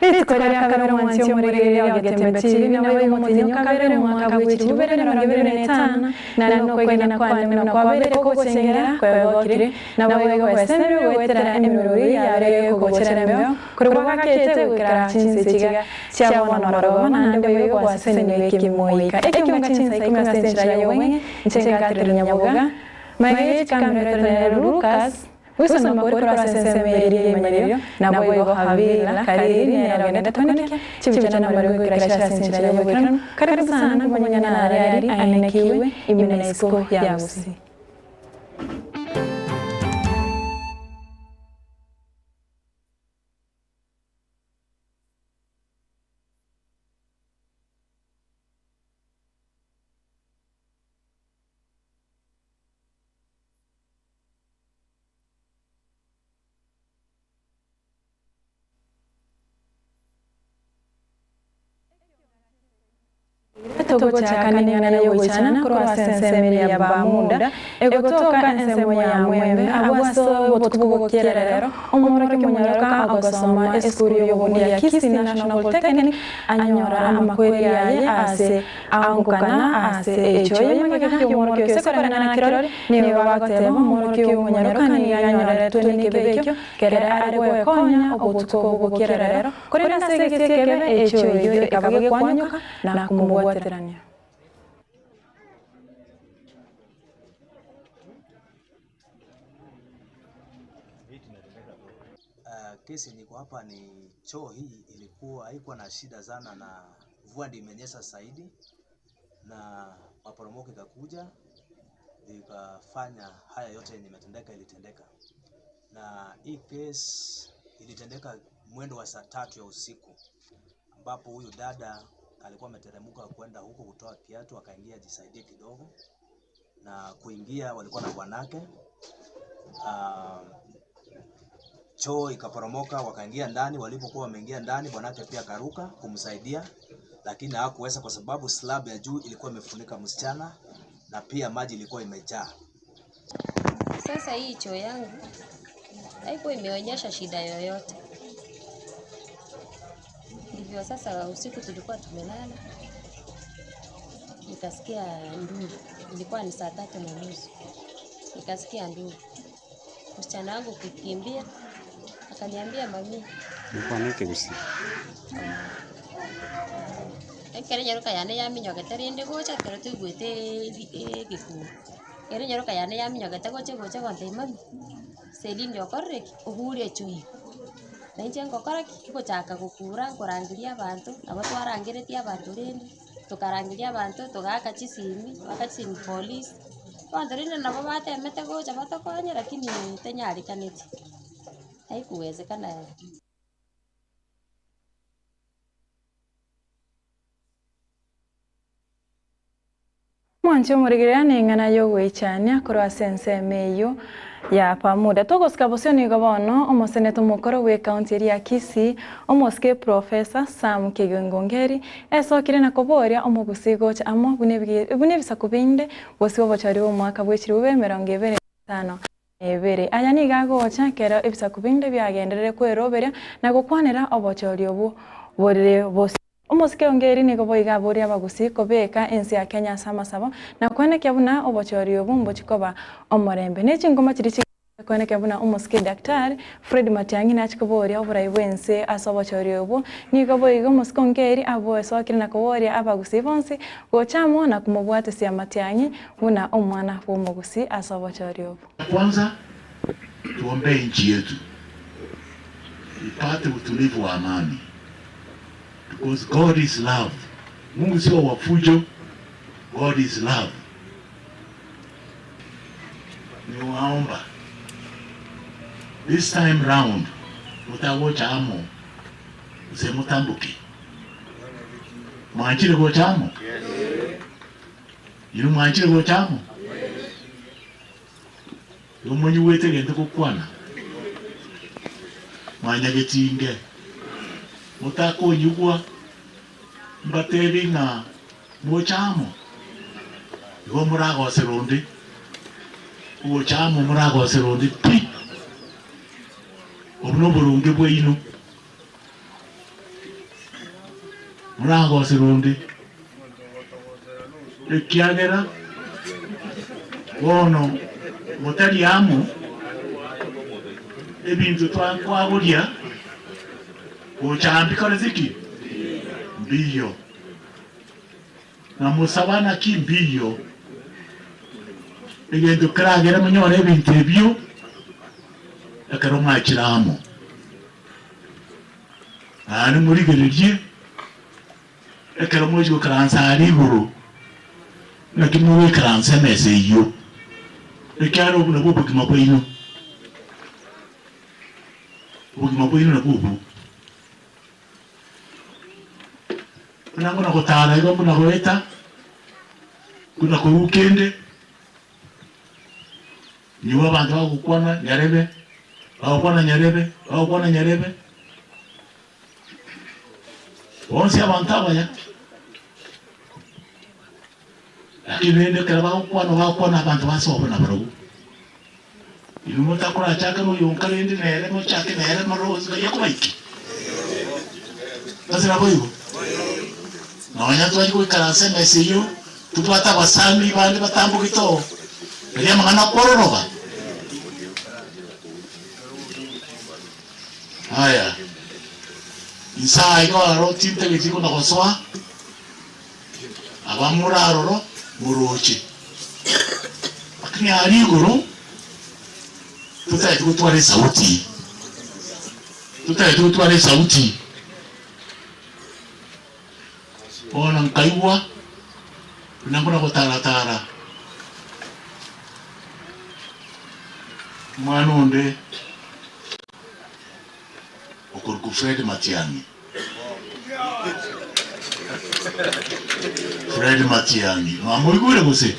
Rituko riria kabere omwanchi omorigereria o Getembe TV naboigo omotienyi o kabere omwaka bwe chilifu bibere na emerongo ebere na etano, naende nokwegena kwane buna kwabeire kogochengera kwegokire, naboigo gwesemire goetera emerori yare kogochera embeo, korwa gwagakete goikera chinsa echiga chia bono orogoba, naende boigo gwasesenigwe ekimoika ekiunga chinsa ikomi ase enchera y'obweng'e, inche ngaterera nyaboga, magega ye chikamera etenenere Lucas. Wilson Makori korwa ase ensemo eria y'emanyererio, naboigo Havila Kariri nere ogendete kwenekia chibicha namariko goikera chire ase enchera y'oboikeranu, karibu sana komonyana nare aria aenekiwe ime na isiko ya Gusii. Togochaka neng'ana y'ogoichana korwa ase ensemo eria ya Bamuda, egotoka ensemo ya Mwembe, agwo ase obotuko bw'ogokiera rero, omworokia omonyoroka agosoma esukuru y'obondi ya Kisii National Polytechnic anyora amakweri aye ase Aongokana ase echo y'amagega y'omworokia ose koreng'ana na kirori, nigo bagoteba omworokia omonyaroka nigo anyoreretwe nekebe ekio kere are gwekonya obotuko bw'ogokiera rero, korende ase egesie ekebe echo eyio ekaba gekwanyoka na komobwaterania. Kesi yenye iko hapa ni choo hii ilikuwa haikuwa na shida sana na mvua ndio imenyesha zaidi na maporomoko ikakuja ikafanya haya yote yenye imetendeka ilitendeka. Na hii case ilitendeka mwendo wa saa tatu ya usiku ambapo huyu dada alikuwa ameteremka kwenda huko kutoa kiatu akaingia ajisaidie kidogo na kuingia walikuwa na bwanake uh, choo ikaporomoka, wakaingia ndani. Walipokuwa wameingia ndani, bwanake pia akaruka kumsaidia, lakini hakuweza kwa sababu slab ya juu ilikuwa imefunika msichana na pia maji ilikuwa imejaa. Sasa hii choo yangu haikuwa imeonyesha shida yoyote. Ndivyo sasa usiku tulikuwa tumelala, nikasikia nduru. Ilikuwa ni saa 3:30, nikasikia nduru. Msichana wangu kukimbia akaniambia mami, Nkwane ekegusii. Ekero enyaroka yane yaminyogete rende gocha ekero toigwete ebi- egekuro, ekero enyaroka yane yaminyogete gocha gocha gontebia mami, Celine okorire ki? Ogure echoo iga. Na inche ngokora ki? Ngochaka gokura nkorangeria abanto, nabo twarangeretie abanto rende, tokarangeria abanto togaaka chisimi, twaaka chisimi police, abanto rende nabo batemete gocha batokonye lakini tenyarekaneti, haikuwezekana. Mwanche omorigereria neng'ana y'ogoichania korwa ase ensemo eyio ya Pamuda. Togosika bosio nigo bono omoseneta omokoro bw'ecounty eria ya Kisii, omosike Professor Sam Kigengo Ngeri, esokire na koboria omogusii gocha amo buna buna ebisaku binde bosio obochori bw'omwaka bw'echiribu 2052. Aya nigo agocha ekero ebisaku binde biagenderere kweroberia na gokwanera obochori obwo borire bosio. Omosike Ongeri nigo boigo aboria abagusii kobeka ense ya Kenya ase amasabo na koenekia buna obochori obo mbochi koba omorembe. Ne chingoma chiria chigendererete koenekia buna omosike Daktari Fred Matiang'i nachi koboria oborai bw'ense ase obochori obwo. Nigo boigo omosike Ongeri aboesokire na koboria abagusii bonsi gocha amo na komobwatesia Matiang'i buna omwana bw'omogusii ase obochori obo. Kwanza tuombee nchi yetu ipate utulivu wa amani because God is love. Mungu sio wa fujo, God is love. Niwaomba this time round mutagocha amo gose mutamboke mwanchire gocha amo Inwe mwanchire gocha amo? Igo monyigwete egento gokwana? Mwanyagetinge, motakonyigwa mbatebi ng'a moche amo? Igo moragosere onde, ogocha amo moragosere onde pi. Obwo noboronge bwaino. Moragosere onde, ekiagera bono motari amo, ebinto twakoaboria gocha aa mbikorete ki? Mbiyo. Na mosaba naki mbiyo, egento keragere monyore ebinto ebio ekero mwachire amo. Naende morigererie ekero mochia goikaransa aria igoro, naki mogoikaransa emesa eyio, ekiagera obwo nabwo obogima bwaino, obogima bwaino nabwo obwo. Buna nkona gotaara igo mbuna goeta, buna korwa kende, Nigo abanto bagokwana nyarebe, bagokwana nyarebe, bagokwana nyarebe. Bonsi abanto abaya. Lakini rende ekero bagokwana bagokwana abanto ba sobo nabarobwo. Inwe motakorachake noyonka rende nere mochake nere morose ng'ai akobaiki. Ase naboigo, nonya twachia goikaransa emesa eyio, tobwate abasani bande batambogete oo, riria amang'ana akwororoba. Aya, inse aa iga aro tintageti kona gosoa, aba more aroro moroche. Lakini aria igoro, totagete gotwara esauti, totagete gotwara esauti. Bono nkaigwa buna nkona gotaratara omwana onde okorokwa Fred Matiang'i. Fred Matiang'i, mwamoigure gose?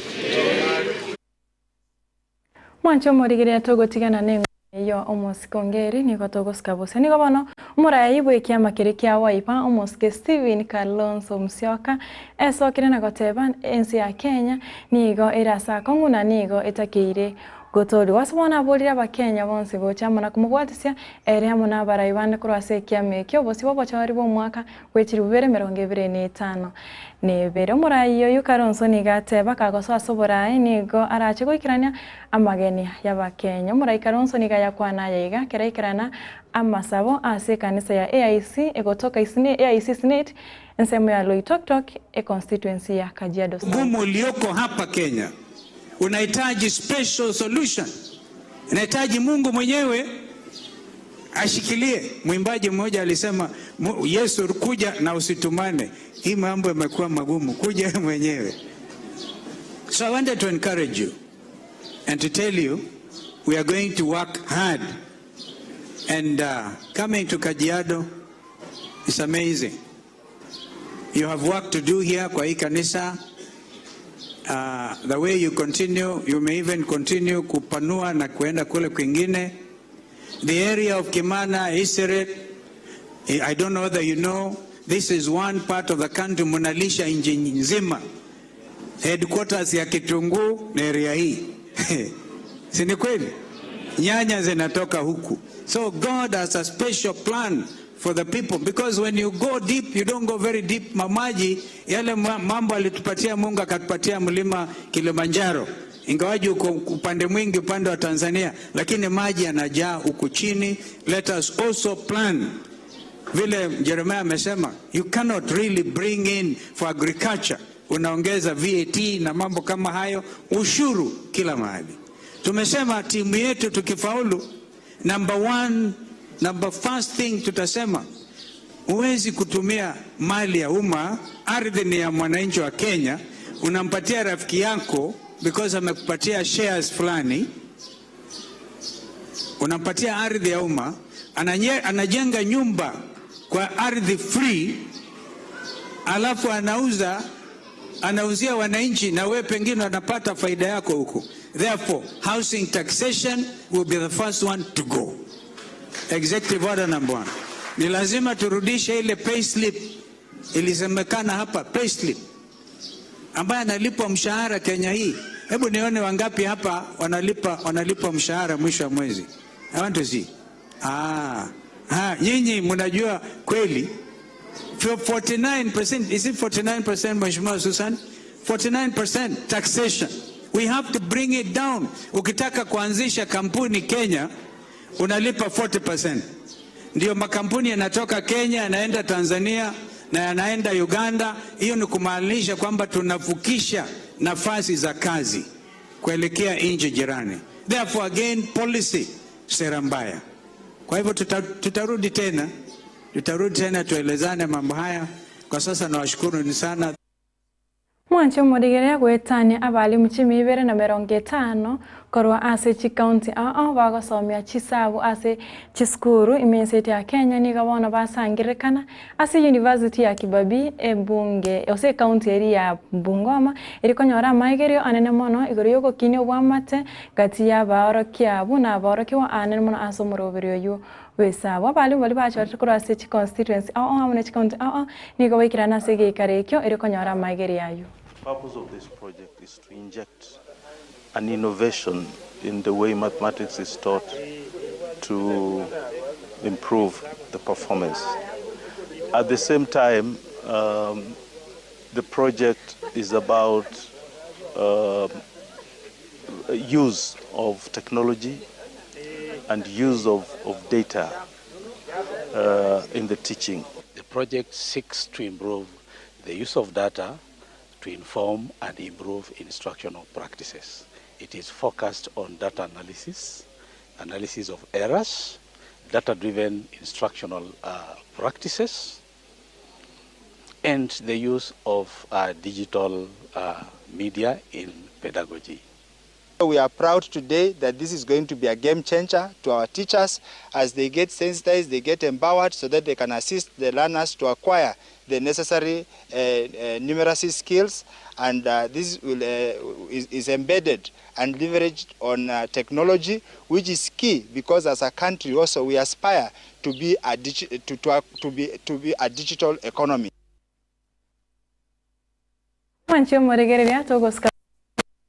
Mwanche omorigereria togotigana neng'wana eyio omosike ongeri nigo togosika bosa. Nigo bono omorayi bw'ekiama keria kia Wiper omosike Stephen Kalonzo Musyoka esokire na goteba ense ya Kenya nigo ere ase akong'u na nigo etakeire gotoorigwa. Ase bono aborire abakenya bonsi gocha amo na komobwatisia ere amo na abarai bande korwa ase ekiama ekio obosio bw'obochori bw'omwaka bw'echilifu bibere emerongo ebere na etano na ebere. Omoraai oyio Kalonzo nigo ateba kagosoa ase oboraai nigo arache goikerania amagenia y'Abakenya. Omorai Kalonzo nigo ayakwana aya iga ekero aikerana amasabo ase ekanisa ya AIC egotoka AIC Senate ensemo ya Loitoktok econstituency ya Kajiado South. Ugumu ulioko hapa Kenya unahitaji special solution, inahitaji Mungu mwenyewe ashikilie. Mwimbaji mmoja alisema Yesu kuja na usitumane. Hii mambo yamekuwa magumu, kuja mwenyewe. So I wanted to encourage you and to tell you we are going to work hard and uh, coming to Kajiado is amazing. You have work to do here kwa hii kanisa. Uh, the way you continue, you may even continue kupanua na kuenda kule kwingine. The area of Kimana, Iseret, I don't know whether you know, this is one part of the country munalisha nchi nzima. Headquarters ya kitunguu ni area hii. Si ni kweli? Nyanya zinatoka huku. So God has a special plan for the people because when you go deep you don't go very deep. Mamaji yale mambo alitupatia Mungu akatupatia mlima Kilimanjaro, ingawaji uko upande mwingi upande wa Tanzania, lakini maji yanajaa huku chini. Let us also plan vile Jeremiah amesema, you cannot really bring in for agriculture, unaongeza VAT na mambo kama hayo, ushuru kila mahali. Tumesema timu yetu tukifaulu, number one, number first thing tutasema huwezi kutumia mali ya umma, ardhi ni ya mwananchi wa Kenya, unampatia rafiki yako because amekupatia shares fulani, unampatia ardhi ya umma, anajenga nyumba kwa ardhi free, alafu anauza anauzia wananchi na we pengine anapata faida yako huko. Therefore, housing taxation will be the first one to go. Executive order number one. Ni lazima turudishe ile payslip ilisemekana hapa, payslip ambaye analipwa mshahara Kenya hii. Hebu nione wangapi hapa wanalipa wanalipwa mshahara mwisho wa mwezi. I want to see. Ah, ah, nyinyi mnajua kweli. 49%, is it 49% Mheshimiwa Susan? 49% taxation. We have to bring it down. Ukitaka kuanzisha kampuni Kenya unalipa 40%. Ndio makampuni yanatoka Kenya yanaenda Tanzania na yanaenda Uganda. Hiyo ni kumaanisha kwamba tunavukisha nafasi za kazi kuelekea nchi jirani. Therefore again policy, sera mbaya. Kwa hivyo tutarudi tena, tutarudi tena tuelezane mambo haya. Kwa sasa nawashukuru ni sana. Mwanche omorigereria goetania abalimu chimia ibere na merongo etano korwa ase chicounty ao ao bagosomia chisabu ase chisukuru ime ense ya Kenya nigo bono basangererekana ase University ya Kibabii ebunge gose ecounty eria ya Bungoma eri konyora amaigerio anene mono igoro ya ogokinia obwamate gati ya abaorokia abwo na abaorokiwa anene mono ase omoroberi oywo bw'esabu. Abalimu baria bachorete korwa ase chiconstituency ao ao amo ne chicounty ao ao nigo baikerana ase egeikaro ekio ere konyora amaigerio aywo. Purpose of this project is to inject an innovation in the way mathematics is taught to improve the performance. At the same time, the project is about use of technology and use of data in the teaching. The project seeks to improve the use of data to inform and improve instructional practices. It is focused on data analysis, analysis of errors, data-driven instructional practices, and the use of digital media in pedagogy. We are proud today that this is going to be a game changer to our teachers as they get sensitized, they get empowered so that they can assist the learners to acquire the necessary numeracy skills, and this is embedded and leveraged on technology, which is key because as a country also we aspire to be a to, to, to be, to be a digital economy. Mwanche omoregereria togosika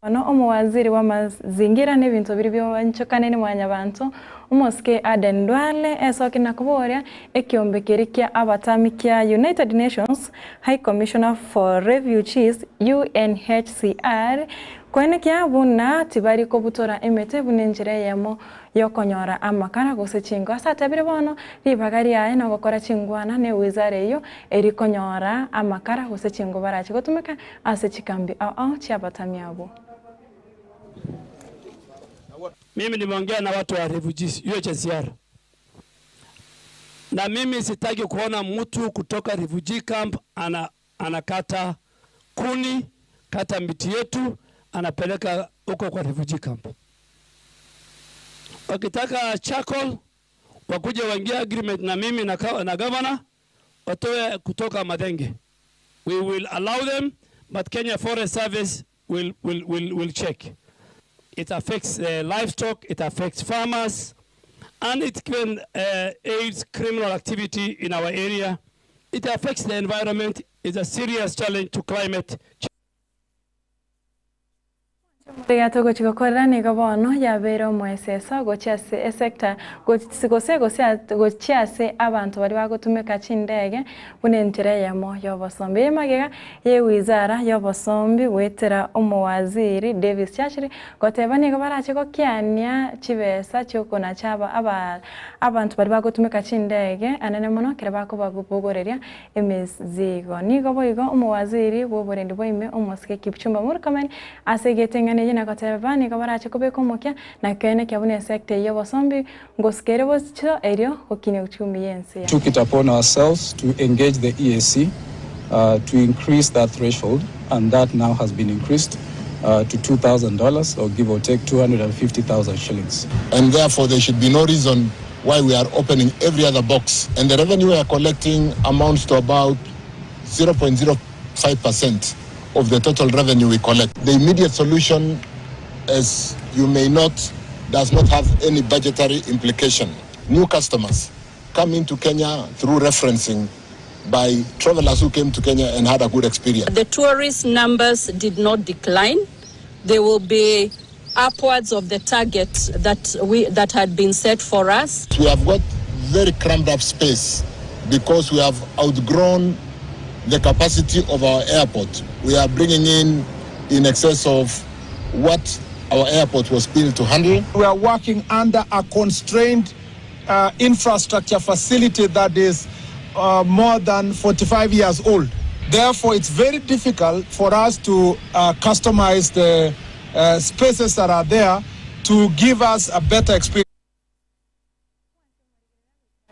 bono omowaziri wa mazingira na ebinto biria bionchokanene mwanyabanto omosike Aden Duale esoki na koboria ekiombe keria kia abatami kia United Nations High Commissioner for Refugees UNHCR koenekia buna tibari kobutora emete buna enchera eyemo yokonyora amakara gose chinko. Ase atebire bono ribaga riaye nogokora chingwana na ewizara eyio eri konyora amakara gose chinko barache gotumeka ase chikambi ao ao chiabatami abwo. Mimi nimeongea na watu wa refugees UNHCR, na mimi sitaki kuona mtu kutoka refugee camp anakata kuni, kata miti yetu, anapeleka huko kwa refugee camp. Wakitaka charcoal wakuje waingie agreement na mimi na governor watoe kutoka Mathenge. We will allow them, but Kenya Forest Service will check. It affects the livestock, it affects farmers, and it can aid criminal activity in our area. It affects the environment. It's a serious challenge to climate change. Riga togochi gokorera nigo bono yabeire omoeseso gochia ase esector gose gose gochia ase abanto baria bagotumeka chindege buna enchera eyemo ya obosombi. Emagega ya ewizara ya obosombi goetera omowaziri Davis Churchill goteba nigo barache gokiania chibesa chiokonacha aba abanto baria bagotumeka chindege anene mono ekero bakobabogoreria emizigo. Nigo boigo omowaziri bwa oborendi bwa ime omosike Kipchumba Murkomen ase egeteng'ani eye nagoteba nigo barache kobeka omokia na kene kia buna esector ya obosombi ngosikere bocho erio gokinia uchumi yense. Took it upon ourselves to engage the EAC to increase that threshold, and that now has been increased to $2,000 or give or take 250,000 shillings. And therefore there should be no reason why we are opening every other box. And the revenue we are collecting amounts to about 0.05% of the total revenue we collect. The immediate solution, as you may note, does not have any budgetary implication. New customers come into Kenya through referencing by travelers who came to Kenya and had a good experience. The tourist numbers did not decline. They will be upwards of the target that had been set for us. We have got very cramped up space because we have outgrown the capacity of our airport. We are bringing in in excess of what our airport was built to handle. We are working under a constrained infrastructure facility that is more than 45 years old. Therefore, it's very difficult for us to customize the spaces that are there to give us a better experience.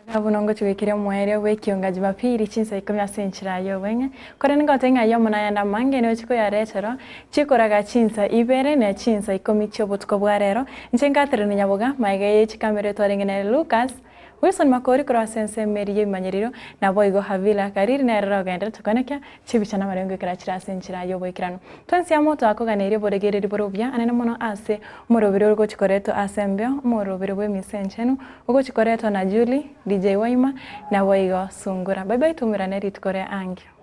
Buna ngochigwekire omoerio bw'ekionga Jumapili chinsa ikomi ase enchera y'obweng'e, korende ngote ng'a ayio amo nayande amange nigo chikoyareterwa chikoraga chinsa ibere ne chinsa ikomi chi'obotuko bwa rero. Inche Catherine Nyaboga, magega ye chikamera twarenge nere Lucas Wilson Makori korwa ase ensemo eria y'ebimanyerero, naboigo Havila Kariri nere rogenderete koenekia chibicha namarengo ekero achire ase enchera y'oboikeranu. Twensi amo twakoganeirie oboregereri bore obuya anene mono ase omoroberi ore gochia koretwa ase embeo, omoroberi bw'emisa enchenu, ogochia koretwa na Julie, DJ Waima, naboigo Sungura. Bye bye toumerane rituko ria ankio.